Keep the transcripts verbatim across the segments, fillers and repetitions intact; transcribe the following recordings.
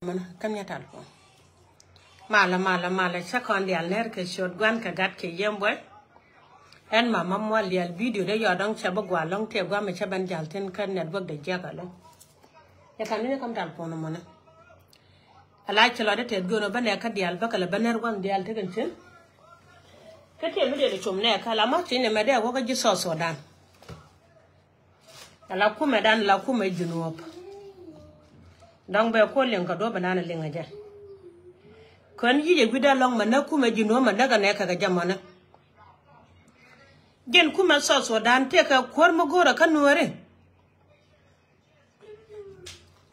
Mɔnɛ kä miɛ tal puɔn. Malɛ, malɛ, malɛ, cä kɔn diaal nɛr kɛ ciöt Gua̱n kɛ Gat kɛ Yiëë Buɔy. Ɛn Mama Mual diaal, video dee yɔɔdɔŋ cɛ bi gua̱a̱ lɔŋ tiɛ gua̱a̱ mi cä ben jal thi̱n kä network dee jiäk ɛlɔ̱ŋ. Cɛ kan ni ni kam tal puɔn mɔnɛ. Ala ci lɔcdä tɛth göönä bä nɛɛkä diaal bä kɛ lɛ bä nɛr gua̱n diaal tekɛn cin. Kä tiɛ mi dee lɛ com nɛɛkä la ma ci ni mɛ dee wä kä ji̱ South Sudan. Ala kumɛdan, ala kumɛ Junub. Dɔ̱ŋ bɛ kuɔ liŋ kɛ duɔ̱p ɛnan liŋ ɛ jɛ. Kön yic ɛ wi̱cdä lɔ̱ŋ mɛ näk kumɛ Junub mɛ näk ɛ nɛɛkɛ kɛ jɛ mɔnɛ. Jɛn kumɛ South Sudan tëëkɛ kuäär mi go̱o̱rä kä Nuääri.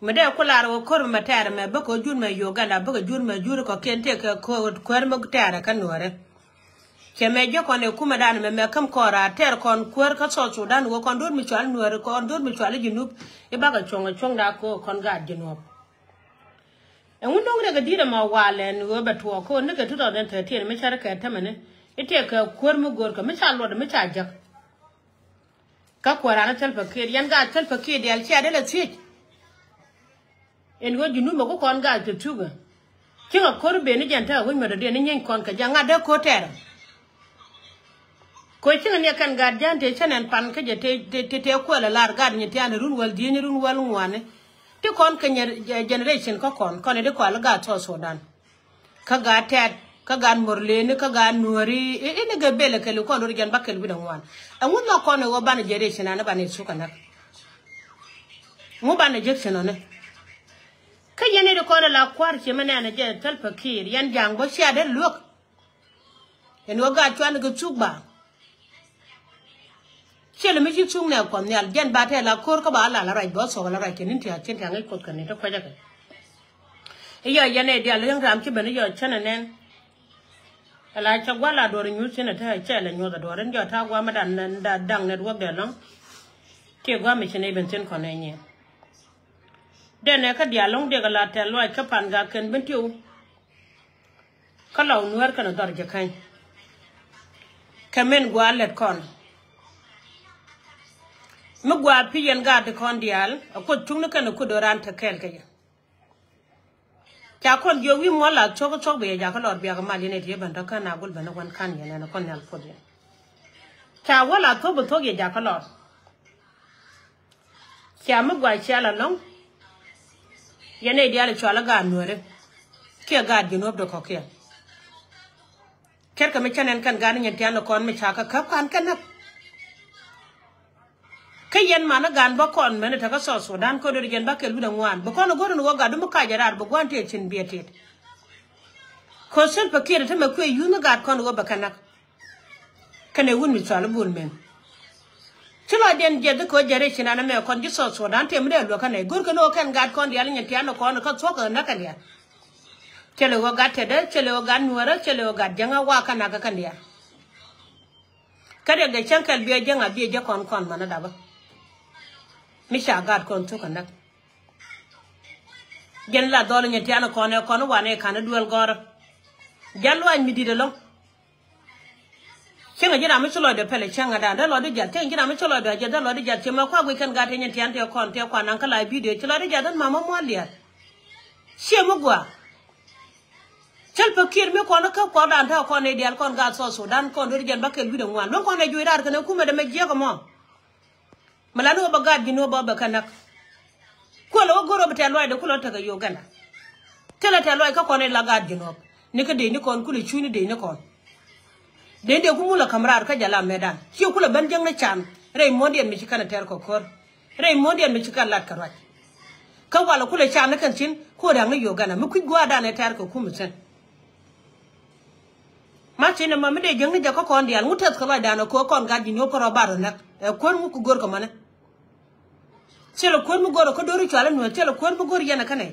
Mi dee ku lar wä ko̱r mɛ tɛɛr mɛ bäkɛ jur mɛ Uganda, bäkɛ jur mɛ jur kɔ̱kiɛn tëëkɛ kuäär mi tɛɛr kä Nuääri. Cɛ mɛ jiäk kɔn ɛ kumɛdan mɛ mɛ käm kɔn raar tɛɛr kɔn kuäär kä South Sudan wä kɔn do̱r mi cual Nuääri, kɔn do̱r mi cual Junub. I̱ bakɛ cuɔ̱ŋ ɛ cuɔ̱ŋda kɛ kɔn gaat Junub. Ɛŋu no̱ŋ riɛk ɛ di̱t ɛmɔ walɛ ni ɣöö bɛ tuɔɔk ko̱n ni kɛ two thousand thirteen mi cärkɛ tämɛni. I̱ tëëkɛ kuäär mi go̱o̱rkɛ mi ca luɔt mi ca jäk. Kä kuääran Salva Kiir, yɛn gaat Salva Kiir diaal cia dee lɛ thiec. Ɛn ɣöö Junub mɛ ku kɔn gaat kɛ thukä. Cieŋ a ko̱r ben ni jɛn tekɛ wi̱c mɛ dɔ̱diɛn ni nyieeny kɔn kɛ jɛ ŋa̱t dee ko̱r tɛɛrɛ. Ko̱ cieŋ ni ɛ kɛn gaat ja̱a̱n tëë cä nɛn pan kä jɛ tëë, tëë, tëë, tëë kuɛl ɛ lar gaat nyin tian run wäl dhieeny run wäl ŋuani. Ti kɔn kɛ nyɛ, generation kä kɔn, kɔn ɛ di kual gaat South Sudan. Kä gaat tɛt, kä gaat Murleni, kä gaat Nuääri, i, ini gɛ belɛ kɛl kɔn rot jɛn ba kɛl wi̱dɛ ŋuan. Ɛŋu nhɔk kɔn i̱ ɣöö banɛ jɛ riec cinan banɛ i̱ thuk kɛ näk. Ŋu banɛ jek cinɔni. Kä yɛn i̱ di kɔn ila kua̱r ci mi nɛɛnɛ jɛ Salva Kiir, yɛn ja̱a̱ŋ bä cia dee luäk. Ɛn ɣöö gaat cuan kɛ thuk ba. Ciɛlɛ mi ci thuk nɛ Kuɔth Nhial, jɛn ba tɛl a ko̱r kä ba la la ruac bä thuɔk la ruac kɛ ni̱n tia̱a̱ cin tia̱a̱ ŋäc Kuoth kɛ ni ti kuecä kɛ. I̱ yɔ yɛn ɛ diaal riäŋ ram ci ben i̱ yɔ cänɛ nɛn. Ala cä gua̱l a duɔr i̱ nyuth cin ɛ te cɛɛl ɛ nyuɔth ɛ duɔr in jɔ ta̱a̱ gua̱a̱mɛ da̱ŋ nɛt wäkdɛ lɔ̱ŋ. Tiɛ gua̱a̱mɛ ci nɛy ben thi̱n kɔn ɛ nyiɛ. Dee nɛ kä diaal lɔ̱ŋ diɛk ala tɛl luac kä pan gak kɛn ben tiw. Kä Lɔw Nuäär kɛnɛ dhɔr jɛ käny. Kɛ min gua̱a̱ lät kɔn. Mi gua̱a̱ pi̱c yɛn gaat ti kɔn diaal a Kuoth cuŋni kɛnɛ Kuoth do̱ran te kɛɛl kɛ jɛ. Ca kɔn jiök wi̱i̱ muɔ̱l la thuɔ̱k thuɔ̱k bi yɛ jakä lɔr biakä mal yɛn ɛ ti yɛ ben tɔ̱ kän a gul ben ɛ gua̱n ka̱n yɛn ɛn ɛ kɔn nhial Kuoth yɛn. Ca wä la thuɔ̱k bi thuɔ̱k yɛ jakä lɔr. Cia mi gua̱c cia la lɔ̱ŋ. Yɛn nɛy diaal cual i̱ gaat Nuääri kiɛ gaat Junub dee kɔ̱kiɛn. Kɛt kɛ mi cä nɛn kɛn gaat ni nyin tian ni kɔn mi ca kä käp ka̱n kɛn näk. Kä yɛn man i̱ gaan bä kɔn mɛn i̱ tekä South Sudan kä dee jɛn ba kɛl wi̱dɛ ŋuan bi kɔn i̱ go̱r in wä gat dum i̱ kac raar bi gua̱n tëë cin biɛ tit. Kɔ Salva Kiir i̱ te mɛ kuëë yuth ni gaat kɔn i̱ wä bɛ kɛ näk. Kɛnɛ wut mi cɔal i̱ Bol Mel. Ci lɔcdiɛn jiɛth i̱ kɛ ɣöö jɛn rɛy ci nan ɛmɛ kɔn ji̱ South Sudan tiɛm mi dee luäk kɛnɛ go̱rkɛ ni ɣöö kɛn gat kɔn diaal inyɛ tian ni kɔn kä thuɔ̱k kɛ näk kɛn diaal. Cɛ lɛ ɣöö gat tɛtdä, cɛ lɛ ɣöö gat nuäärä, cɛ lɛ ɣöö gat jäŋä wa kä nakä kɛn diaal. Kä riɛk dee cäŋ kɛl biɛ jäŋ a biɛ jɛ kɔn kɔn mänä dapä. Mi ca gat kɔn thuɔ̱k kɛ näk. Jɛn la dhɔl inyɛ tian ni kɔn ɛ kɔn wanɛ ka̱n i̱ duel gɔ̱rä. Jal luac mi di̱t ɛlɔ̱ŋ. Cieŋɛ ji̱n ram mi ci lɔcdɛ pɛlɛ cäŋɛ dan dee lɔcdɛ jiath cieŋɛ ji̱n ram mi ci lɔcdɛ jiath dee lɔcdɛ jiath ciɛ mɛ kuak wi̱c kɛn gat tëë nyin tian tëë kɔn tëë kuan naŋ kä la bidio ci lɔcdɛ jiath dee mamä mual diaal. Ciɛ mi gua. Cäl pɛ kiɛr mi kɔn kä kuak dan tëë kɔn nɛy diaal kɔn gaat South Sudan kɔn do̱ri jɛn ba kɛl wi̱cdɛ ŋuan luäŋ kɔn ɛ juɔc raar kɛn ɛ kumɛ dee mɛ jiɛk ɛmɔ. Mi la ni wä bä gaat ji̱n ni wä bä bɛ kɛ näk. Kuäl wä go̱r wä bi tɛ̈th luaacdɛ kulɛ wä tekɛ Uganda. Thilɛ tɛ̈th luaac kä kɔn in la gaat ji̱n ni wä. Ni kä dec ni kɔn kulɛ cuc ni dec ni kɔn. Dec dee ku mul ɛ ka̱m raar kä jɛ la mɛtdan. Ciɛ kulɛ ben jäŋ ni can. Rɛy muɔ̱ɔ̱ndiɛn mi ci kɛn ɛ tɛr kɛ ko̱r. Rɛy muɔ̱ɔ̱ndiɛn mi ci kɛn lat kɛ ruac. Kä walɛ kulɛ can ni kɛn thi̱n. Ku da̱ŋ ni Uganda. Mi kui̱c gua̱a̱rdan ɛ tɛr kɛ kum thi̱n. Ma thi̱n ɛmɔ mi dee jäŋni jɛ kä kɔn diaal ŋu tɛth kɛ lɔcdan ɛ ko̱ kɔn gat ji̱ nyuɔ̱p kä rɔ bar ɔ näk ɛ kuäär ŋu ku go̱r kɛ mɔnɛ. Thilɛ kuäär mi go̱r ɔ kä do̱ri cual ɛ nuäär thilɛ kuäär mi go̱r yɛn ɛ kä nɛy.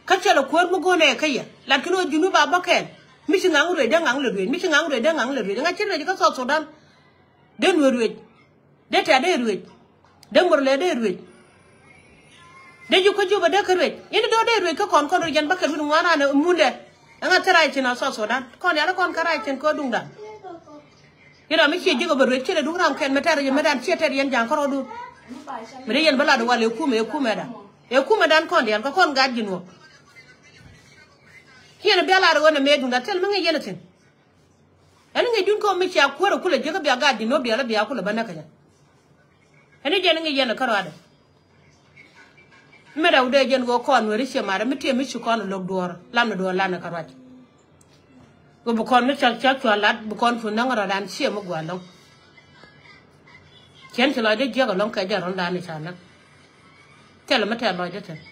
Kä thilɛ kuäär mi go̱r nɛy ɛ kä yɛ lat kɛn ɣöö ji̱ nuɔ̱p a bä kɛɛl. Mi ci ŋa̱ŋ ruëëc dee ŋa̱ŋ lɛ ruëëc mi ci ŋa̱ŋ ruëëc dee ŋa̱ŋ lɛ ruëëc ŋa̱c ci ruëëc kä South Sudan. Dee nuäär ruëëc. Dee tɛ̈th dee ruëëc. Dee Murle dee ruëëc. Dee ji̱ kuäc ji̱ bä dee kä ruëëc in dee dee ruëëc kä kɔn kɔn ruëëc jɛn bä kɛ ruëëc ŋuan an mundɛ. Ɛŋa thil rac cin a South Sudan kɔn yal kɔn kä rac cin kä duŋdan. Yɛn ram mi ciɛ ji̱ kɛ bä ruëëc ci lɛ duŋ ram kɛn mi tɛr yɛn mi dan ciɛ tɛr yɛn ja̱a̱ŋ kä rɔɔdu. Mi dee yɛn bä lat wal ɛ kumɛ ɛ kumɛ dan ɛ kumɛ dan kɔn diaal kä kɔn gat ji̱ nuɔ̱k. Yɛn bia lar ɣöö nɛ mëë duŋda thil mi ŋi̱i̱c yɛn thi̱n. Ɛn ŋi̱i̱c duŋ kɛ ɣöö mi cia kuäär kulɛ jiäkä bia gaat di̱t ni ɣöö biɛl bia kulɛ bä näk kɛ jɛ. Ɛn jɛn ŋi̱i̱c yɛn kärɔadɛ. Mi rɛw dee jɛn ɣöö kɔn weri ciɛ marɛ mi tiee mi ci kɔn lo̱k duɔ̱ɔ̱r lamni duɔ̱ɔ̱r lanɛ kärɔac. Ɣöö bi kɔn mi cak cak cua lat bi kɔn cu näŋ rɔ̱dan ciɛ mi gua̱a̱ lɔ̱ŋ. Ciɛn ci lɔcdä jiäk ɛlɔ̱ŋ kɛ jɛ rɔ̱ndan i̱ ca näk. Thilɛ mi tɛth lɔcdä tɛth.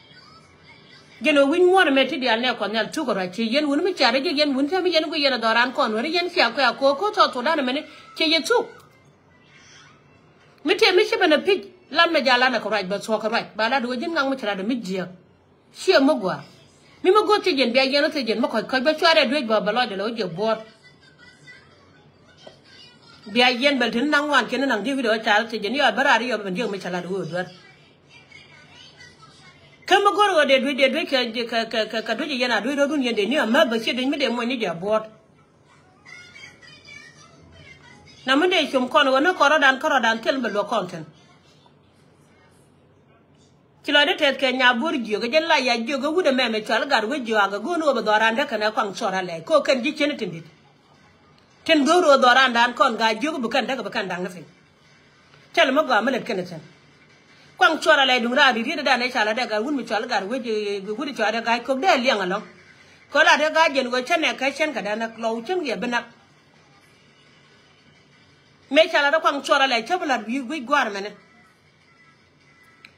Jɛn ɛ wi̱c muɔ̱ɔ̱n ɛmɛ ti diaal nɛ kuɔth nhial thuk kɛ ruac ci yɛn wuni mi cia rɛc jɛ yɛn wuni tɛm mi yɛn guic yɛn ɛ dhɔran kɔn wuni yɛn cia kuɛ a ko̱o̱k ko̱o̱k South Sudan ɛmɛni. Ci yɛ thuk. Mi tëë mi ci ben ɛ pi̱c lam nɛ jalan ɛ kɛ ruac bɛ thuɔ̱k kɛ ruac ba lat wee ji̱n ŋaŋ mi ci lat ɛ mi jiääk. Ciɛ mi gɔaa. Mi mi go̱o̱th thiec yɛn bia yɛn ɔ thiec yɛn mi kɔc kɔc bä cuarɛ duec bä bɛ lɔcdɛ lɛ wä jiɛ buɔ̱ɔ̱r. Bia yɛn bɛl tini naŋ ŋuan kiɛn ni naŋ di̱i̱k wi̱cdɛ wä car thiec yɛn yɔ bä raar yɔ bɛ diɛk mi cɛ lat wee duer. Kä mi go̱o̱r ɣöö dee duec dee duec kɛ kɛ kɛ kɛ duec yɛn a duec rɔ̱dun yɛn dee ni a mäth bä ciɛ duec mi dee muɔ̱ny ni jiɛ buɔ̱ɔ̱r. Na mi dee com kɔn ɣöö ni kɔn rɔ̱dan kä rɔ̱dan thil bɛ luäk kɔn thi̱n. Ci lɔcdä tɛth kɛ nya buɔ̱r jiök ɛ jɛn la ya jiök ɛ wut ɛmɛ mɛ cual gat wec jiök akɛ go̱o̱r ni ɣöö bɛ dhɔran däk kɛnɛ kuaŋ cuɔr alɛɛc kɛ ɣöö kɛn ji̱ cieni tin di̱t. Tin go̱o̱r ɣöö dhɔrandan kɔn gaa jiök bi kɛn däk bi kɛn da̱ŋ ni piny. Thilɛ mi gɔaa mi lät kɛn thi̱n. Kuaŋ cuɔr alɛɛc duŋ raar ri̱t ri̱t dan ɛ ca la dɛ gat wut mi cual gat wec wut cual dɛ ga̱a̱c kok dee liɛŋ ɛlɔ̱ŋ. Kɛ la dee ga̱a̱c jɛn ɣöö cä nɛk kɛ cɛn kɛ dan lɔw cäŋ yɛ bi nak. Mëë ca la dee kuaŋ cuɔr alɛɛc cä bi lat wi̱i̱ guic gua̱a̱r mɛnɛ.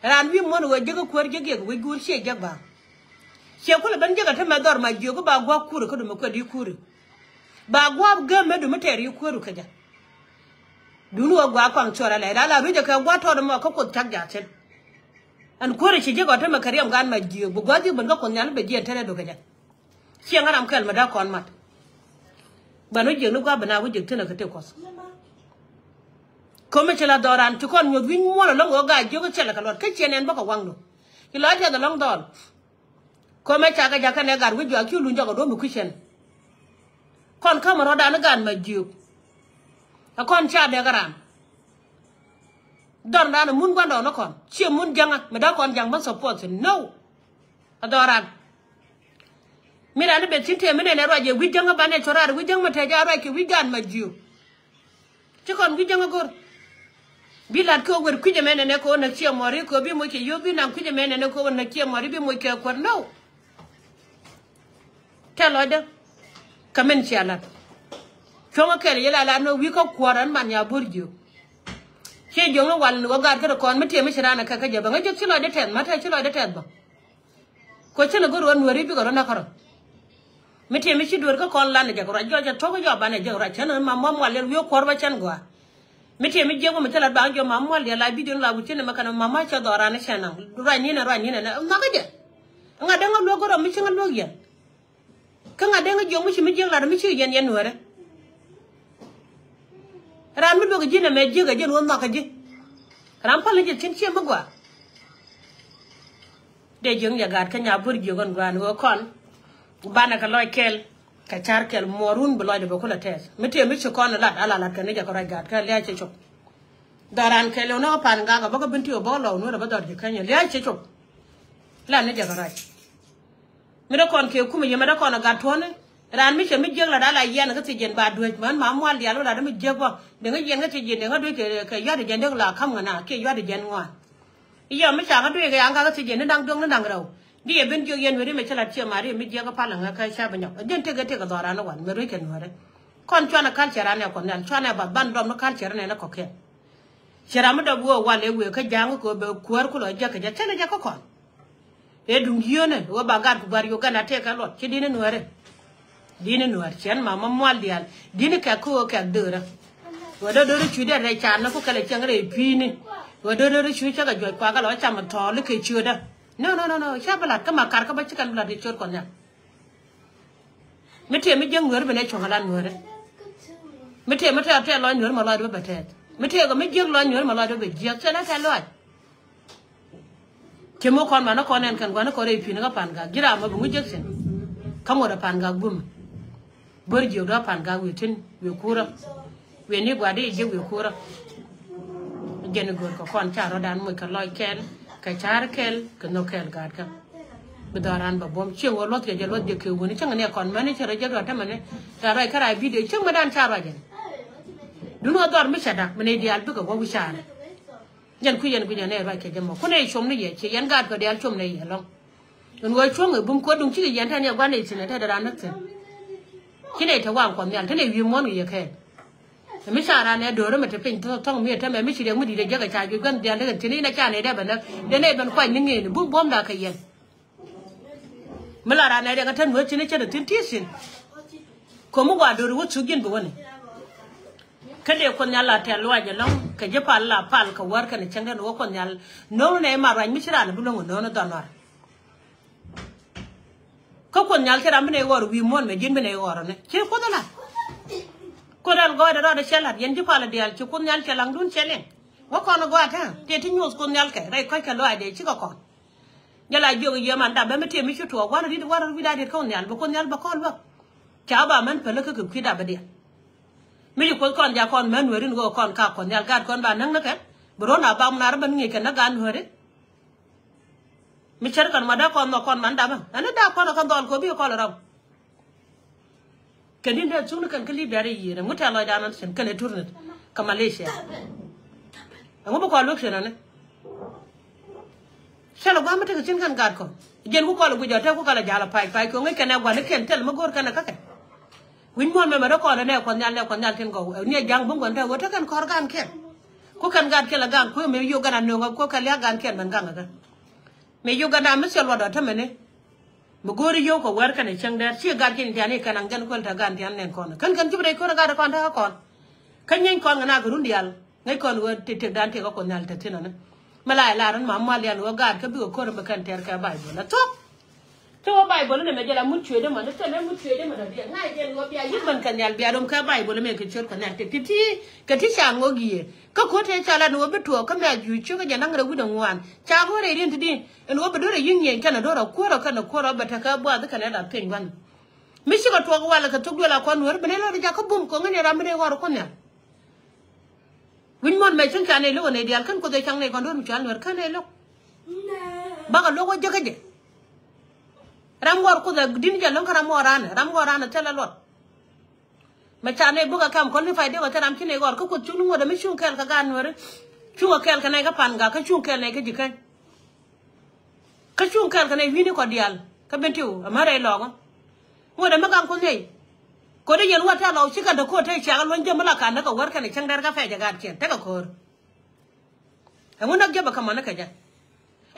Raan wi̱i̱ muɔ̱n ɣöö jiäk kä kuäär jiäk yɛ kɛ wec guur ciɛ jiäk ba. Ciɛ kulɛ ben jiäk ɛ te mɛ dhɔr ma jiök ba gua̱a̱k kuur kä dumɛ kuɛ di̱i̱t kuur. Ba gua̱a̱k gäm mɛ dumɛ tɛɛr yi kuäär kɛ jɛ. Duundɛ ɣöö gua̱a̱k kuaŋ cuɔr alɛɛc raa la rui̱cɛ kɛ gua̱a̱k tɔɔt ɛmɔ kä kuoth cak jaathin. Ɛn kuäär ci jiäk ɔ te mɛ kɛ riɛm gaan ma jiök bi gua̱a̱k jiäk ben kä kuoth nhial i̱ bɛ jiɛn tɛn ɛ dukɛ jɛ. Ciɛ ŋa̱ ram kɛl mi da̱k kɔn mat. Bän wä jiäk ni gua̱a̱k ben a wä jiäk thin ɛ kɛ tëë kuɔth. Ko̱mɛ ci la dhɔran ci kɔn nyuɔth wi̱ny muɔl ɛlɔ̱ŋ ɣöö gaa jiök thilɛ kɛ luɔt kä ciɛ nɛn bä kɛ waŋdu. Ci lɔc tɛth ɛlɔ̱ŋ dhɔl. Ko̱mɛ cakɛ jakä nɛ gat wi̱c juak ci luny jɔk ɛ duɔ̱m bi kui̱cɛn. Kɔn ka̱mɛ rɔ̱dan i̱ gat ma jiök. Ɛ kɔn ca dɛk ɛ ran. Dhɔr ran ɛ mun gua̱ndɔɔŋ ni kɔn ciɛ mun ja̱ŋä mi da̱k kɔn ja̱ŋ bä support thi̱n no. Ɛ dhɔran. Mi ran i̱ bet thi̱n tëë mi nɛn ɛ ruac ɛ wi̱c ja̱ŋä banɛ cɔ raar wi̱c ja̱ŋ mi tɛc a ruac kɛ wi̱c gat ma jiök. Ci kɔn wi̱c jäŋä go̱r. Bi la̱t kɛ ɣöö wer kui̱c ɛmɛ nɛnɛ kɛ ɣöö näk ciɛ muɔ̱ri kɛ ɣöö bi moc kɛ yio̱w bi naŋ kui̱c ɛmɛ nɛnɛ kɛ ɣöö näk ciɛ muɔ̱ri bi moc kɛ kuäär no. Tɛl lɔcdä. Kɛ min cia la̱t. Cuɔ̱ŋä kɛl yɛ la la̱t ni wi̱i̱ kä kuäär ɛn man nya bo̱r jiök. Ciɛ jiök ni wal ni wä gaat kä ti kɔn mi tiɛm mi ci raan ɛ kɛ kä jɛ bä ŋäc jɛ ci lɔcdä tɛth mä tɛth ci lɔcdä tɛth bä. Kɔ cä lɛ go̱r ɣän nuääri bikɛ rɔ näk kärɔ̱. Mi tiɛm mi ci dueer kä kɔn lan ɛ jɛ kɛ ruac jɔc ɛ to̱k jɔc banɛ jɛ kɛ ruac cän ɣän mam mual yɛl wi̱i̱ kuɔr bä cän gɔaa. Mi tiɛm mi jiɛk bä mi cä lat bak jɔc mam mual yɛl la bidion la wi̱c cän mɛ kɛn mam ma cä dhɔran cɛ naŋ ruac ni̱n ɛ ruac ni̱n ɛ nhɔakä jɛ. Ŋa̱t dee ŋä luäk go̱r ɔ mi ci ŋä luäk yɛn. Kä ŋa̱t dee ŋä jiɔk mi ci mi jiäk lat mi ci yɛn yɛn nuäärä. Raan mi luäk ji̱n ɛmɛ jiäk ɛ ji̱n wä nhɔakä ji̱. Raan päl ni jɛ thi̱n ciɛ mi gɔaa. Dee jiäk jɛ gaat kä nya bo̱r jiök ɛn gua̱a̱n ɣöö kɔn. Banɛ kɛ lɔc kɛl kɛ ca̱r kɛl muɔɔrun bi lɔcdɛ bɛ kulɛ tɛth mi tëë mi ci kɔn lat ala lat kɛ ni jɛ kɛ ruac gaat kä lia̱a̱ cɛ cop. Dhɔran kɛl ɣöö ni ɣä pan gak ɛ bä kä bin ti ɣä bä lɔw nuɔ̱t ɛ bä dhɔr ji̱ känyɛ lia̱a̱ cɛ cop. Lat ni jɛ kɛ ruac. Mi dee kɔn kɛ kumɛ yɛ mɛ dee kɔn a gat tuɔ̱ni. Raan mi cɛ mi jiäk la da̱a̱ la yiɛn kä thiec yɛn ba duec män ma mual diaal wä la dee mi jiäk bä. Dee ŋä yiɛn kä thiec yɛn dee ŋä duec kɛ kɛ yua̱t jɛn dee la ka̱m ŋä na kiɛ yua̱t jɛn ŋuan. I̱ yɛ mi ca ŋä duec kɛ ya̱ŋ kä thiec yɛn ni da̱ŋ duɔ̱ŋ ni da̱ŋ rɛw. Di yɛ ben jiök yɛn weri mɛ cä la ciɛ mari mi jiäk kä pal ŋä kä ca bi nyɔk. Jɛn tekɛ tekɛ dhɔran ni wan mɛ ruec kɛ nuɔ̱rɛ. Kɔn cuanɛ culture an ɛ kɔn nhial cuanɛ ba ban dɔm ni culture nɛ ni kɔkiɛn. Ci ram mi dɔp wee wal ëë wëë kä ja̱a̱ŋ kɛ ɣöö bɛ kuäär ku lɔ jäk kɛ jɛ thilɛ jɛ kä kɔn. Ëë duŋ yio̱o̱nɛ ɣöö ba gat ku gua̱r Uganda tëëkɛ luɔt ci di̱n i̱ nuäärɛ. Di̱n i̱ nuäär ciɛn ma ma mual diaal di̱n i̱ kɛk kä ɣöö kɛk döörä. Ɣöö dee döörä cuc dee rɛy ca̱a̱n ni ku kɛlɛ cieŋ rɛy pi̱i̱ni. Ɣöö dee döörä cuc cä kɛ juɔc kuakä lɔ cam mi thɔɔl i̱ kɛ ciöötdä. No no no no ca bi la̱t kä ma kar kä bä ci kɛn bi la̱t kɛ ciööt kɔn nhial. Mi tëë mi jiäk nueeri bi nɛ cuɔ̱ŋ ala nueeri. Mi tëë mi tɛɛr tɛɛr lɔc nueeri ma lɔcdɛ bä bɛ tɛɛth. Mi tëë kɛ mi jiäk lɔc nueeri ma lɔcdɛ bä bɛ jiäk cɛ nɛ kɛ lɔc. Cɛ mi kɔn ma ni kɔn ɛn kɛn gua̱n ni kɔn rɛy pi̱n kä Pan Gak ji̱ ram ma bi ŋuc jiäk thi̱n. Kä ŋot ɛ Pan Gak bumɛ. Bör jiök dɔ̱ Pan Gak wi̱i̱ tin wi̱i̱ kurä. Wi̱i̱ ni gua̱di jiäk wi̱i̱ kurä. Jɛn i̱ go̱o̱r kɛ kɔn ca rɔ̱dan moc kɛ lɔc kɛl kɛ ca̱r kɛl kɛ nhök kɛl gaatkä. Bi dhɔran bɛ buɔ̱m cieŋ wä luɔth kɛ jɛ luɔth jɛ kɛ wuni cieŋ ni kɔn mɛni cɛ rɔ jɛ luɔt tämɛni. Ca ruac kä rai video cieŋ mi dan ca ruac jɛ. Dun wä dhɔr mi ca dak mi ni diaal bikɛ wä wi̱caar. Jɛn kui̱ yɛn gui̱c yɛn ɛ ruac kɛ jɛ mɔ kun ɛ com ni yɛ ci yɛn gaat kɔ diaal com ni yɛ lɔŋ. Dun wä cuɔ̱ŋ ɛ bum kuɔ duŋ cikɛ yɛn tɛn yɛ gua̱n ɛ thin ɛ tɛt ran näk thin. Ci ni te waŋ kuɔth nhial te ni wi̱i̱ muɔ̱n wi̱i̱ yɛ kɛɛl. Mi ca ran ɛ do̱r mi te piny thɔŋ mi ɛ tämɛ mi ci riɛk mi di̱t ɛ jek ɛ ca juɔc gua̱n dhial te kɛ thin inɛ ca ni dɛ bɛ näk dɛ ni ben kuac ni ŋeeni bum buɔ̱m dak kɛ yɛn. Mi la ran nɛ riɛk kä tän wee thi̱n i̱ cä te thi̱n ti̱i̱ thi̱n. Ko̱mi gua do̱ri wä thuk ji̱n bi wäni. Kä dee Kuoth Nhial la tɛ̈th luaac ɛlɔ̱ŋ kɛ ji̱ pal la pal kɛ wäär kɛnɛ cäŋ den wä Kuoth Nhial. No̱o̱ŋ nɛ i̱ ma ruac mi ci ran bi lo̱ŋ no̱o̱ŋ ni dhɔn ɣɔr. Kä Kuoth Nhial ci ram bi nɛ i̱ ɣɔr wi̱i̱ muɔ̱ɔ̱n mɛ ji̱n bi nɛ i̱ ɣɔr ni ci Kuoth ala. Kuoth Nhial gɔɔydɛ rɔɔdɛ cɛ la̱t yɛn ji̱ pal diaal ci Kuoth Nhial cɛ laŋdun cɛ liŋ. Wä kɔn gɔaa tääŋ tëë ti nyuɔth Kuoth Nhial kɛ rɛy kɔ̱ckɛ luaacdɛ cikɛ kɔn. Jɛ la jiök yiem an dap bɛ mi tiee mi ci tuɔɔk wanɛ ri̱t wanɛ wi̱cda ri̱t kä Nhial bi Kuoth Nhial bɛ kɔn luäk. Ca ba män päl kä kɛ kui̱da bɛ diɛn. Mi ci Kuoth kɔn jak kɔn män weri ni ɣöö kɔn ka Kuɔth Nhial gaat kɔn ba näk ni kɛn bi ruɔ̱n a bam nar bän ŋi̱i̱c kɛn ni gaat nuääri. Mi cär kɛn ma dee kɔn nhɔk kɔn man dap ɛn ni dak kɔn ɛ kɛn dhɔl kɛ bi kɔl ɛ rɔm. Kɛn din dee thuk ni kɛn kä Libya rɛy yiëër ɛŋu tɛ̈th lɔcdan ɔn cin kɛn ɛ turnit kä Malaysia. Ɛŋu bi kɔn luek cin ɔni. Cɛl ɛ gua̱a̱m mi tekɛ cin kɛn gaat kɔ. Jɛn ku kɔl ɛ guic ɔ te ku kɛl ɛ ja̱l ɛ pac pac kɛ ŋäc kɛn ɛ gua̱n ni kɛn thil mi go̱o̱r kɛn ɛ kä kɛn. Wi̱c muɔ̱ɔ̱n mɛmɛ dee kɔn ɛ nɛ Kuɔth Nhial nɛ Kuɔth Nhial tin gɔw ɛ ni ɛ ja̱ŋ bäŋ gua̱n te ɣöö te kɛn kɔr gaankiɛn. Ku kɛn gaatkiɛn ɛ gaŋ kuëë mëë yio̱k gan a nööŋ ɛ ku kɛn lia̱k gaankiɛn mɛn gaŋ ɛ kä. Mëë yio̱k gan a mi thil luɔt ɔ te mɛni. Mi go̱o̱ri yio̱w kɛ wɛr kɛnɛ cäŋ dɛr ci gaat kiɛn tian i̱ kɛn aŋ jɛn kuɛl te gan tian nɛn kɔn kän kän cip rɛy ko̱r ɛ gat ɛ kɔn te kä kɔn. Kä nyieeny kɔn kɛ nak kɛ run diaal ŋäc kɔn wä tëk tëk dan tëk kä Kuɔth Nhial te thin ɔni. Mi la ɛ lar ɛn mam mal yan wä gaat kä bikɛ ko̱r ɛn bi kɛn tɛr kɛ Baibol ɛ thok. Te wä Baibol ɛn ɛmɛ jɛ la mut cuëëdɛ mɔ ni thilɛ mut cuëëdɛ mɔ dɔ̱diɛn ŋa̱c jɛn wä bia yi̱k mɛn kɛ nhial bia rom kɛ Baibol ɛmɛ kɛ ciöt kɛ nhial tëk ti ti kɛ ti ca ŋo̱k yiëë. Kä ko̱r tëë ca lat ni wä bi tuɔɔk kä mɛ a juuc ciökä jɛ naŋ rɛw wi̱cdɛ ŋuan ca go̱o̱rɛ ri̱n ti di. Ɛn ɣöö bɛ do̱rɛ yi̱k nyieny kɛnɛ do̱rɛ kuäärä kɛnɛ kuäärä bɛ tekɛ buath kɛnɛ la piɛny gua̱n. Mi cikɛ tuɔɔk walɛ kɛ thok duel a kɔn nuäär bi nɛ lɔt jakä bum kɔŋ in ram bi nɛ ɣɔr kɔn nhial. Wi̱ny muɔ̱n mɛ cäŋ ca nɛ lo̱k ɛ nɛ diaal kän Kuoth ɛ caŋ nɛ kɔn do̱r mi cual nuäär kän nɛ lo̱k. Bakɛ lo̱k wä jäkä jɛ. Ram ɣɔr Kuoth ɛ di̱n jɛ lo̱ŋ kä ram ɣɔr ranɛ ram ɣɔr ranɛ thilɛ luɔt. Mɛ ca nɛ bukɛ kɛm kɔn ni pay dee wä thil ram ci nɛ ɣɔr kä Kuoth cuŋ ni ŋuɔ̱t ɛ mi cuŋ kɛɛl kɛ gaat nuääri. Cuŋ ɛ kɛɛl kɛ nɛ kä pan gak kä cuŋ kɛɛl nɛ kä ji̱ käny. Kä cuŋ kɛɛl kɛ nɛ wi̱ni kɔ diaal kä ben tiw ɛmɛ rɛy lɔɔkä. Ŋuɔ̱t ɛmɛ gaŋ Kuoth nɛy. Ko̱dɛ yɛn wä tɛ̈th lɔɔk cikɛ däk ko̱r te ciakä luɔ̱ny jɛ mi la ka̱n näk kɛ wär kɛnɛ cäŋ dɛr kä fɛc ɛ gaatkiɛn tekɛ ko̱r. Ɛŋu näk jɛ bɛ kä mɔni kɛ jɛ.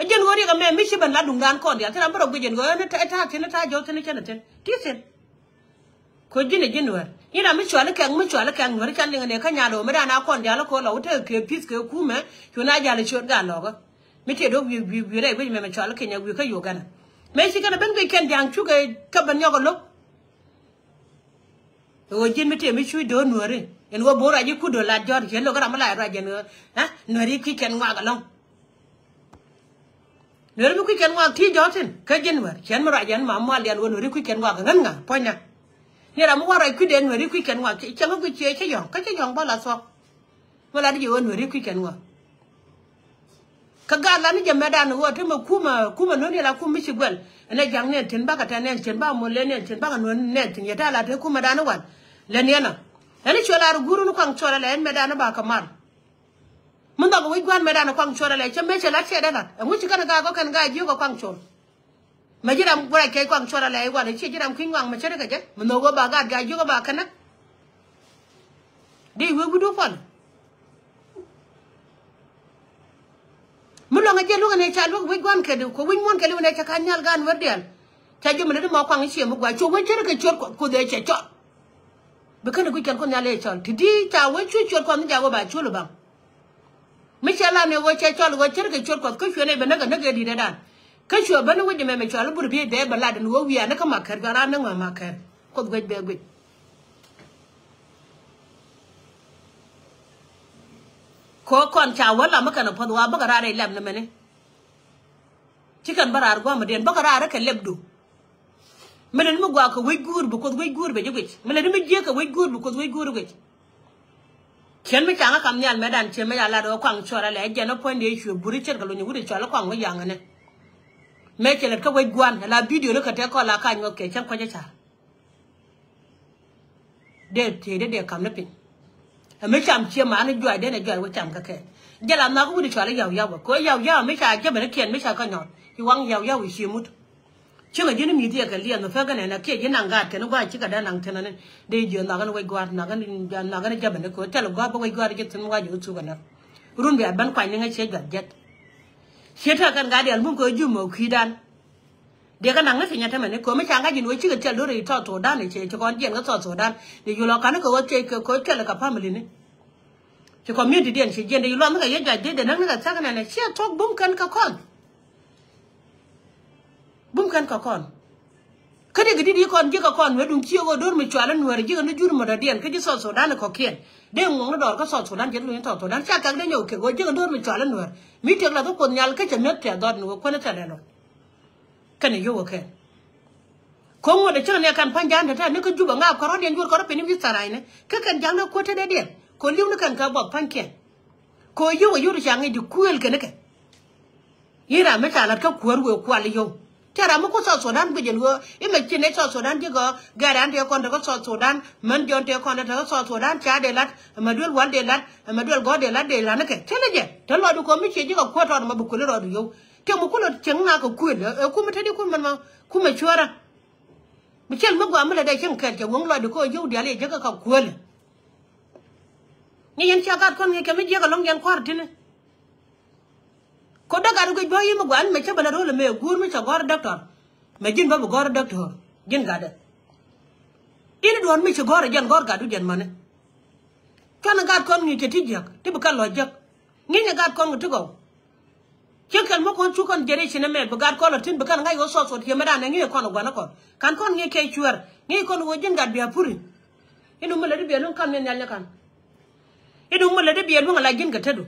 Ɛ jɛn ɣöö riɛk ɛmɛ mi ci ben la duŋdan kɔn diaal thil ram bi rɔ guic ɛn ɣöö ɛn ɛ ta̱a̱ thi̱n ɛ ta̱a̱ jɔw thi̱n ɛ cɛn ɛ thi̱n ti thi̱n. Ko̱ ji̱n ɛ ji̱n nuäär in ram mi cual ɛ kɛŋ mi cual ɛ kɛŋ nuäär can liŋ ɛ nɛ kä nyaal ɣöö mi dan a kɔn diaal ɛ ko̱ lɔ wä tekɛ kɛ pi̱th kɛ kumɛ. Cu na jal ɛ ciöt gal lɔɔkä. Mi tiɛt wä wi̱i̱ wi̱i̱ wi̱i̱ rɛy guic mɛmɛ cɔal Kenya wi̱i̱ kä Uganda. Mëë ci kɛn ɛ ben guic kɛn ja̱a̱ŋ cukɛ kä ben nyɔk ɛ lo̱k. Ɛ ɣöö ji̱n mi tëë mi cuc do̱r nuääri ɛn ɣöö bo̱o̱r ruac i̱ kut do̱r lat jɔ̱ɔ̱t ciën lo̱k ram mi la ruac ɛn ɣöö nuääri kui̱c kɛn ŋuak ɛlɔ̱ŋ. Nuääri mi kui̱c kɛn ŋuak ti̱i̱ jɔ̱ɔ̱t thi̱n kä ji̱n nuäär ciën mi ruac ɛn ma mual yɛn ɣöö nuääri kui̱c kɛn ŋuak ɛ ɣän ŋa puɔ̱nyna. Ni ram mi wä ruac kui̱dɛ nuääri kui̱c kɛn ŋuak cäŋ kä kui̱ cië cä yɔ̱ŋ kä cä yɔ̱ŋ bä la thuɔ̱k. Mi lat ji̱ ɣöö nuääri kui̱c kɛn ŋuak. Kä gat lat ni jɛ mɛtdan ɣöö te mɛ kumä kumä no̱n yɛ la kum mi ci guɛl. Ɛn ɛ ja̱ŋ nɛn thi̱n bakɛ tɛ nɛn thi̱n bakɛ mol lɛ nɛn thi̱n bakɛ nuɔ̱n nɛn thi̱n yɛ ta̱a̱ lat te kumä dan i̱ wan. Lɛ niɛn ɔ ɛn i̱ cuɛ lar i̱ guur in kuaŋ cuɔl ɛlɛ ɛn mɛtdan i̱ bakɛ mal. Mi nhɔk i̱ wec gua̱n mɛtdan i̱ kuaŋ cuɔl ɛlɛ cä mëë cɛ lat cɛ dee lat ɛŋu ci kɛn ɛ gaa gɔ̱ kɛn gaa jiök ɛ kuaŋ cuɔl. Mɛ ji̱ ram gua̱c kɛ kuaŋ cuɔl alɛ i̱ wal i̱ ciɛ ji̱ ram kui̱ny ŋuaŋ mɛ cä ri kɛ jɛ mɛ nhök ɣöö ba gaat gaa jiök ɣöö ba känä. Dee i̱ wee wi̱cdu puɔl. Mi luäŋ ɛ jiɛ luäŋ ɛn ɛ ca luäk wi̱c gua̱n kɛ di kɛ wi̱c muɔ̱n kɛ li̱w ɛn ɛ cɛ ka̱n nhial gaan wär diaal. Ca ji̱ mi lät mɔ kuaŋ i̱ ciɛ mi gua̱c cu wee cä ri kɛ ciöt Kuoth ëë cɛ cɔl. Bi kän i̱ guic kɛn Kuoth nhial ëë cɔl ti di ca wee cu ciöt Kuɔth ni ca wee ba col i̱ baŋ. Mi cɛ lat ni ɣöö cɛ cɔl ɣöö cärkɛ ciöt Kuɔth kä cuɛ nɛy bɛ näk ɛ näk ëë di̱t ëëdan. Kä cuɛ ben i̱ wec ɛmɛ mɛ cɔal i̱ bur biey bɛ bɛ lat ɛn ɣöö wiaa ni kä makɛr cuɛ raan näk mɛ makɛr. Kuoth guec bɛ guec. Kɛ ɣöö kɔn ca wä lam mi kɛn ɛ puɔ̱th wa bäkɛ raar rɛy lɛp ni mɛni. Ci kɛn bä raar gua̱a̱mädiɛn bäkɛ raar rɛ kɛ lɛpdu. Mi lät mi gua̱a̱k kɛ wec guur bi Kuoth wec guur bɛ ji̱ guic. Mi lät mi jiëk kɛ wec guur bi Kuoth wec guur guic. Ciɛn mi caŋä kam nhial mɛtdan ciɛn mi ca lat ɣöö kuaŋ cuɔr alɛ jɛn ɛ puɔ̱nydɛ cuɛ buri ce̱tkɛ luny wut ɛ cɔal ɛ kuaŋ mi yaŋ ɛnɛ. Mëë cɛ lät kä wec gua̱n ala bidio ni kɛ tɛk kɔn la ka nyuɔth kɛ cäŋ kuecä ca̱r. Dee tëë dee dee kam ni piny. Ɛ mi cam cië man ni juac den ɛ juac wä cam kä kɛn. Jɛ la nhɔk wut i̱ cɔal i̱ yaw yaw ɛ kɛ ɣöö yaw yaw mi ca jɛ ben ikiɛn mi ca kä nyɔɔt i̱ waŋ yaw yaw i̱ cie mut. Cieŋ ɛ ji̱n i̱ mi̱th yɛ kɛ liɛth mi pek kɛn ɛn ɛ kiɛ ji̱ naŋ gaat kɛn i̱ gua̱c cikɛ dee naŋ thi̱n ɛn dee jiö nhɔk ɛn wec gua̱a̱r nhɔk ɛn nhɔk ɛn jɛ ben i̱ kɛ ɣöö thil i̱ gua̱a̱r bä wec gua̱a̱r ji̱ thi̱n wac i̱ wä thuk ɛn ɛ. Run bia ben kuany ni ŋäc ciɛ juac jɛt. Ciɛ tɛk kɛn gaat diaal mum kɛ ɣöö ji̱ mɔ kui̱dan. Diɛ kä naŋ ni piny a tämɛ ni ko̱mi ca ŋa̱c in wee cikɛ thil do̱r i̱ South Sudan i̱ ci kɔn jiɛn kä South Sudan. Ni yul ɔ ka̱n ni kɛ wä thiec kɛ ko̱ thil kɛ family ni. Ci community diɛn ci jiɛn di yul ɔ ni kɛ yec juac di dee näk ni kɛ thäk nɛnɛ ciɛ thuɔ̱k bum kɛn kɛ kɔn. Bum kɛn kɛ kɔn. Kä di kɛ di di kɔn ji̱ kɛ kɔn wee duŋ ciɛ wä do̱r mi cual in nuɛɛr ji̱ kɛ ni jur mɔ dɔ̱diɛn kä ji̱ South Sudan kɔ̱kiɛn. Dee ŋuɔ̱ŋ ni dɔɔr kä South Sudan ji̱ luny South Sudan ca kɛk dee nyɔk kɛ wee ji̱ kɛ do̱r mi cual in nuɛɛr. Mi tiɛk la kä kuoth nyal kä cɛ mi̱eth tiɛ dhɔt ni wee kuänä thilɛ lɔ. Kɛn ɛ yio̱w ɛ kɛn. Ko̱ŋ ŋuɔ̱t ɛ cäŋ ni ɛ kɛn pa̱ny ja̱a̱n tɛtɛ ni kä Jubɛ ŋaap kärɔ̱diɛn juɔ̱r kärɔ̱ piny i̱ wi̱c thara̱a̱cni kä kɛn ja̱ŋ ni kuäär tetdɛ diɛn. Ko̱ li̱w ni kɛn kɛ buɔth pa̱nykiɛn. Ko̱ yio̱w ɛ yio̱w ti ca ŋi̱c di kuëël kɛn ikɛ. I̱ ram mi ca la̱t kä kuäär wëë kual i̱ yio̱w. Cä ram mi kuäär South Sudan guic ɛn ɣöö i̱ mɛ ci nɛy South Sudan ji̱ gɔ̱ gɛr an tëë kɔn tekä South Sudan män jɔn tëë kɔn tekä South Sudan ca dee la̱t ɛmɛ duel wal dee la̱t ɛmɛ duel gɔ̱r dee la̱t dee la̱t nikɛ. Cä lɛ jɛ te lɔɔdu kɔn mi ciɛ ji̱ kɛ kuäär tɔɔt ɛmɛ bi kuël i̱ rɔɔdu yio̱w. Tëë mi kulɛ cieŋ ŋa̱k kɛ kuël ɛ kumɛ te di kumɛ ma kumɛ cuäärä. Mi cɛl mi gɔaa mi lɛ dee cieŋ kɛɛl cɛ weŋ lɔcdɛ kɛ ɣöö yio̱w diaal i̱ jek kɛ ka kuël. Ni yɛn cia gat kɔn ŋi̱i̱c kɛ mi jiäk ɛlɔ̱ŋ yɛn kua̱r ti̱ni. Kɛ dee gat guic bä i̱ mi gɔaa ni mɛ cä bɛ lɛ ro̱l ɛmɛ guur mi cɛ gɔ̱r dɔktɔr. Mɛ ji̱n bä bi gɔ̱r dɔktɔr ji̱n gatdɛ. Ini duɔ̱ɔ̱n mi ci gɔ̱r ɛ jɛn gɔ̱r gatdu jɛn mäni. Cuanɛ gat kɔn ŋi̱i̱c kɛ ti jiäk ti bi kɛ lɔ̱c jiäk. Ŋi̱i̱c ɛ gat kɔn kɛ ti gɔw. Cieŋ kɛl mi kɔn cu kɔn jɛrɛ cinɛ mɛ bi gat kɔn lɔ tin bi kɛn ŋa̱c ɣöö South Sudan ciɛ mɛ danɛ ŋi̱i̱c kɔn ɛ gua̱n ɛ kɔn. Kan kɔn ŋi̱i̱c kɛ cuɛɛr ŋi̱i̱c kɔn ɣöö ji̱n gat bia puri. Indu mi lɛ di bia luŋ kam ni nhial nyɛ kan. Indu mi lɛ di bia luŋ ala ji̱n kɛ tetdu.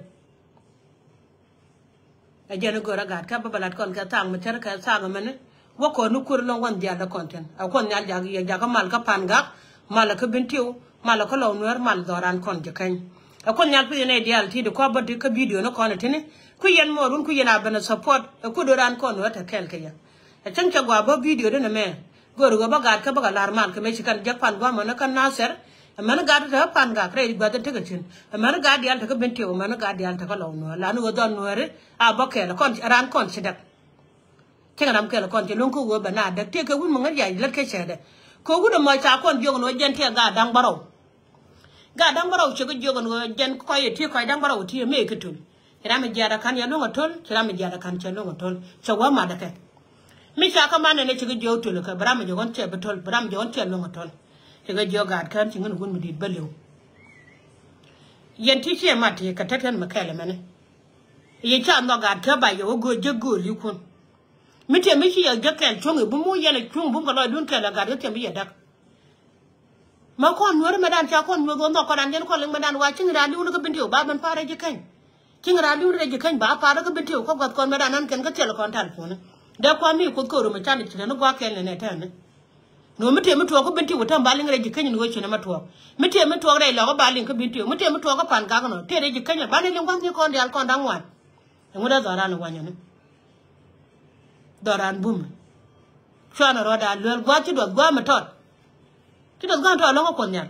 Ɛ jɛn i̱ gör ɛ gat kä bä bä lat kɔn kɛ thaŋ mi tɛr kɛ thaŋ mɛni. Wä kɔn ni kuäär lɔŋ wän diaal dä kɔn tɛn ɛ kuɔn nhial jak yɛ jak kä mal kä pan gak. Mal kä bin tiw mal kä lɔw nuɛɛr mal dhɔran kɔn ji̱ kɛny. Ɛ kuɔn nhial pi̱th inɛ diaal ti̱i̱t kɔp bä ti kä bidio ni kɔn itini. Ku yɛn mɔ run ku yɛn a ben a support ɛ ku do̱ran kɔn nuɛɛr te kɛɛl kɛ yɛ. Ɛ cäŋ cɛ gɔaa bä bidio di ni mɛ. Gör ɣöö bä gaat kä bä kɛ la̱r mal kɛ mɛ ci kɛn jek pan gua̱a̱mä ni kä Nathɛr. Ɛmɛn gaat te pan gak rɛy gua̱th in tekɛ thi̱n ɛmɛn gaat diaal tekä bin tiw ɛmɛn gaat diaal tekä lɔw nuɛɛr lan ɣöö dhɔn nuɛɛri. A bä kɛɛl kɔn raan kɔn ci däk. Cieŋ ram kɛl kɔn cɛ luŋ kä ɣöö bɛ na däk tëëkɛ wut mi ŋäc yac lät kä cɛɛtdɛ. Kɛ wut ɛmɔ ca kɔn jiök ɛn ɣöö jɛn tëë gaat da̱ŋ bärɔw. Gaat da̱ŋ bärɔw cɛ kɛ jiök ɛn ɣöö jɛn kɔc ɛ ti kɔc da̱ŋ bärɔw ti ɛ mëë kɛ töl. Ci ram mi jiaat ɛ ka̱n yɛ luŋ ɛ töl ci ram mi jiaat ɛ ka̱n cɛ luŋ ɛ töl. Cɛ wä mat ɛ kɛ mi ca kä man ɛn ɛ ci kɛ jiök töl ɛ kɛ bi ram mi jɛ ɣɔn cɛ bi töl bi ram mi jɛ ɣɔn cɛ luŋ ɛ töl. Cɛ kɛ jiök gaat kään ci ŋän wut mi di̱i̱t bä li̱w. Yɛn ti ciɛ mat ti kɛ tet kɛn mi kɛl ɛmɛni. Yɛ ca nhɔk gaat kä ba yɛ wä gööl jek gööl i̱ kun. Mi tiɛm mi ci yɛ jek kɛl cuŋ i̱ bum wä yɛn ɛ cuŋ bum kɛ lɔcdun kɛl ɛ gaat kä tiɛm bi yɛ däk. Ma kɔn nyuɔ̱ri mɛ dan ca kɔn nyuɔ̱th wä nhɔk kɔn an jɛn kɔn liŋ mɛ dan wa ciŋ raan li̱wni kä bin tiw ba ben pa̱a̱r rɛc ji̱ kɛny. Ciŋ raan li̱wni rɛc ji̱ kɛny ba pa̱a̱r rɛc kä bin tiw kä gua̱th kɔn mɛ dan an kɛn kä thil kɔn tal puɔ̱ni. Dee kua̱r mi kuoth kɛ rum ɛ can i̱ ci lɛ ni gua̱a̱k kɛl nɛ nɛ tɛni. Nɔ mi tëë mi tuɔɔk kä bin tiw kä tääm ba liŋ rɛy ji̱ keny ni ɣöö ci nɛ ma tuɔɔk. Mi tëë mi tuɔɔk rɛy lɔkä ba liŋ kä bin tiw mi tëë mi tuɔɔk kä pan gak nɔ tëë rɛy ji̱ keny ba ni liŋ gua̱th ni kɔn diaal kɔn da̱ŋ wan. Ɛŋu dee dhɔran i̱ wanyɛ ni dhɔran bumɛ. Cuanɛ rɔɔdan luel gua̱th ci duɔth gua̱a̱mɛ tɔt. Ci duɔth gua̱a̱mɛ tɔt lɔ̱ŋä kuoth nhial.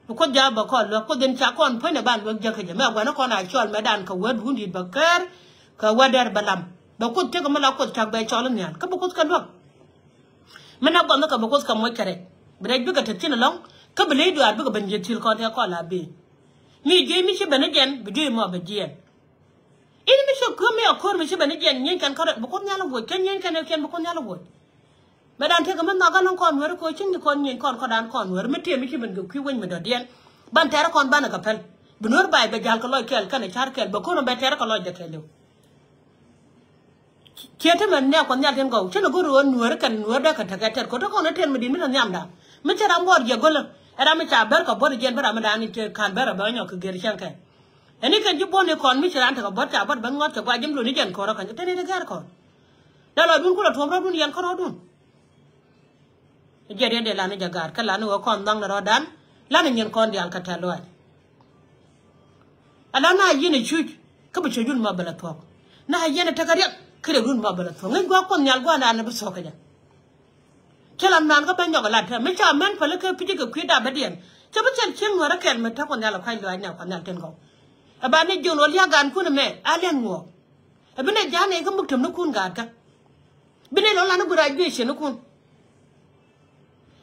Bi kuoth ja̱a̱k bä kɔn luäk kuoth in ca kɔn puɔ̱nydɛ ban luäk jäkä jɛ mɛ gua̱n kɔn a cɔl mɛ dan kɛ wä duundit bä kɛɛr. Kɛ wä dɛr bä lam bɛ kuoth tekɛ mi la kuoth cak bɛ cɔl in nhial kä bi kuoth kɛ luäk. Mi na gɔnh kɛ bi kuoth kɛ moc kɛ rɛc bi rɛc bikɛ tet thi̱n ɛlɔ̱ŋ. Kä bi ley duaar bikɛ ben ji̱ thil kɔn tɛ kɔn la ben. Mi jiec mi ci ben ni jɛn bi jiec mɔ bɛ jiɛn. Ini mi ci kuäm mi a ko̱r mi ci ben ni jɛn nyieeny kɛn kärɛ bi kuoth nhial i̱ wuɔc kɛn nyieeny kɛn kɛn bi kuoth nhial i̱ wuɔc. Mɛ dan tekɛ mi nhɔk kä lo̱ŋ kɔn nuɛri ko̱ cieŋ di kɔn nyieeny kɔn kɔn dan kɔn nuɛri mi tëë mi ci ben kɛ kui̱ wec mi dɔ̱diɛn. Ban tɛrɛ kɔn banɛ kɛ pɛl bi nuɛri bay bɛ ja̱l kɛ lɔc kɛɛl kɛnɛ ca̱r kɛɛl bɛ ko̱r mɛ bɛ tɛrɛ kɛ lɔc dɛ kɛɛliw. Ciɛ ti mɛ nɛɛk kuɔth nhial tin gɔw cä ni go̱r ɣöö nueeri kɛn nueeri dee kɛ tekɛ tɛt ko̱t te kɔn ɛ tɛn mi di̱t mi te nhiamda. Mi cä ram buɔɔr jiɛ go̱lä ɛ ram mi ca ber kɛ buɔt jiɛn bi ram mi da̱a̱n i̱ ka̱n ber ɛ bɛ nyɔk kɛ gër cäŋ kɛ. Ɛn i̱ kɛn ji̱ buɔ̱n i̱ kɔn mi ci raan tekɛ buɔt ca buɔt ben ŋɔth cɛ gua̱c ji̱ mi luni jɛn ko̱r ɛ ka̱n cä teni ti gɛr kɔn. Dee lɔ dun kulɛ tuɔm rɔ̱dun yɛn kärɔ̱dun. Jɛ riet dee lan i̱ jɛ gaat kä lan i̱ ɣöö kɔn dhaŋ ni rɔ̱dan lan i̱ nyin kɔn diaal kä tɛ̈th lɔaac. Ala na yiɛn ɛ cuc kä bi cucdun ma bɛ lɛ thuɔ̱k. Na yiɛn ɛ tekɛ riɛk Kɛ rɛ run ba bɛ lɛ thuɔ̱k ŋäc gua̱a̱k Kuɔth Nhial gua̱a̱k naan ni bi thuɔ̱k kɛ jɛ. Cä la mɛn kä bä nyɔk lat tɛ mi ca mɛn päli kä pi̱c kɛ kui̱ dap bä diɛn. Cä bi thil cieŋ nuɔrä kɛl mi te Kuɔth Nhial a kuac luaac ni a Kuɔth Nhial tin gɔw. Ɛ ba ni jiön wä lia̱k gaankun ɛmɛ a liɛn ŋuɔɔk. Ɛ bi ni ja̱a̱n ɛ kä muk tem ni kun gaatkä. Bi ni lɔ lan ni gurac bi ɛ cien ni kun.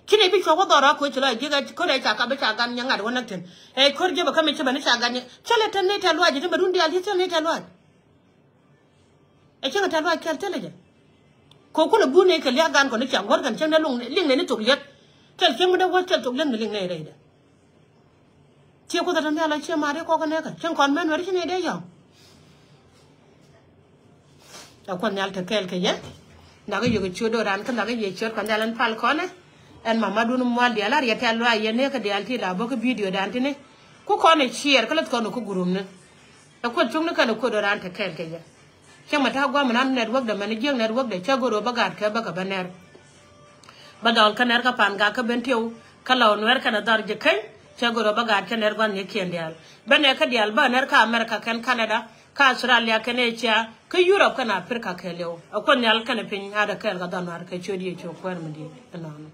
Ci ni bi cuɔk wä dhɔr a kuec ci lɔ ɛ ji̱ ɛ ko̱r ɛ ca ka bi ca gan nyɛ ŋa̱t wä näk tin. Ɛ ko̱r ji̱ bä kä mi ci bä ni ca gan nyɛ cä lɛ te ni tɛ luaac ɛ te mɛ run diaal ci cä ni tɛ luaac. Ɛ cäŋ a tɛl ruac kɛl thilɛ jɛ. Kɛ kulɛ bun nɛy kɛ liak gan kɔn ni ciaŋ guɔ̱r kɛn cäŋ dee luŋ liŋ nɛy ni thok liɛt. Thil cieŋ mi dee wä thil thok liɛt mi liŋ nɛy rɛydɛ. Ciɛ Kuoth a tɛn nhial a ciɛ ma̱a̱ri kɔk nɛɛkä cäŋ kɔn mɛn wɛr ci nɛy dee yɔ̱ŋ. A Kuoth Nhial te kɛɛl kɛ yɛ. Nhak i̱ yök i̱ ciöt do̱ran kä nhak i̱ yɛ ciöt Kuɔth Nhial ɛn pal kɔnɛ. Ɛn mamadun mual diaal a riɛt tɛl luac yɛ nɛɛkä diaal ti la bä kä video dan tini. Ku kɔn i̱ ciɛɛr kä lät kɔn i̱ kä gurumni. Ɛ kuoth cuŋni kɛn ɛ kuoth ɛ raan te kɛɛl kɛ yɛ. Cäŋ mɛ ta̱a̱ gua̱a̱m ɛn an network dɛ mɛn jiäk network dɛ cä go̱r ɣöö bä gaat kɛ bä kɛ bä nɛr. Bä dhɔl kä nɛr kä pan gak kä ben tiɛw kä lɔw nuɛr kɛn ɛ dhɔr ji̱ keny cä go̱r ɣöö bä gaat kɛ nɛr gua̱n nhiëkiɛn diaal. Bä nɛ kä diaal bä nɛr kä America kɛn Canada kä Australia kɛn Asia kä Europe kɛn Africa kɛɛliw. Ɛ kuoth nhial kɛn ɛ piny adɛ kɛɛl kɛ dhɔl nuɛr kɛ ciöt Yecu kuäär mi di̱i̱t ɛnɔnɔ.